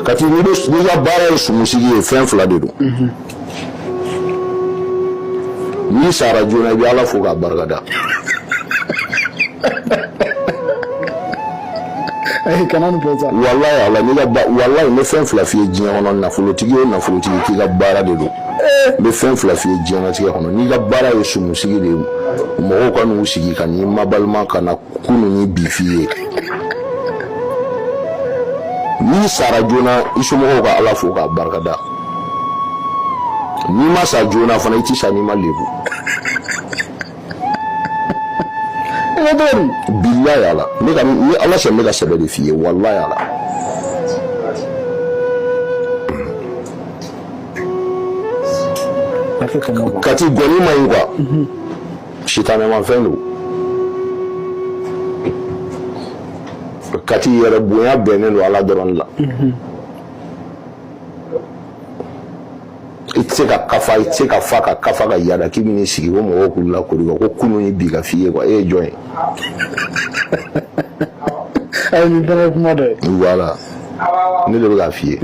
Kati, n'i bɛ n'i ka baara ye sumusigi ye, fɛn fila de don. N'i sara joona, i bɛ Ala fo k'a barikada. Ayi, kana nin fɔ sa. Walayi Ala, n'i ka ba, walayi, n bɛ fɛn fila f'i ye diɲɛ kɔnɔ. Nafolotigi o nafolotigi, k'i ka baara de don. N bɛ fɛn fila f'i ye diɲɛlatigɛ kɔnɔ: n'i ka baara ye sumusigi de ye, mɔgɔw ka n'u sigi ka n'i mabalima ka na kunun ni bi f'i ye. N'i sara joona, i somɔgɔw ka Ala fo k'a barikada. N'i ma sa joona fana, i ti sa n'i ma lebu. I bɛ cogo di? Bilayi Ala, ne ka ni Ala sɔn, ne ka sɛbɛ de f'i ye, walayi Ala. A tɛ tɛmɛ o kan. Kati, gɔni man ɲi quoi, sitanɛmafɛn don. Kati, yɛrɛ bonya bɛnnen don Ala dɔrɔn de la. I tɛ se ka kafa, i tɛ se ka fa ka kafa ka yaada k'i bɛn'i sigi ko mɔgɔw k'u lakori ko kunun ni bi ka f'i ye quoi. E ye jɔn ye? Ayi, nin fana ye kuma dɔ ye. Voilà, ne de bɛ k'a f'i ye.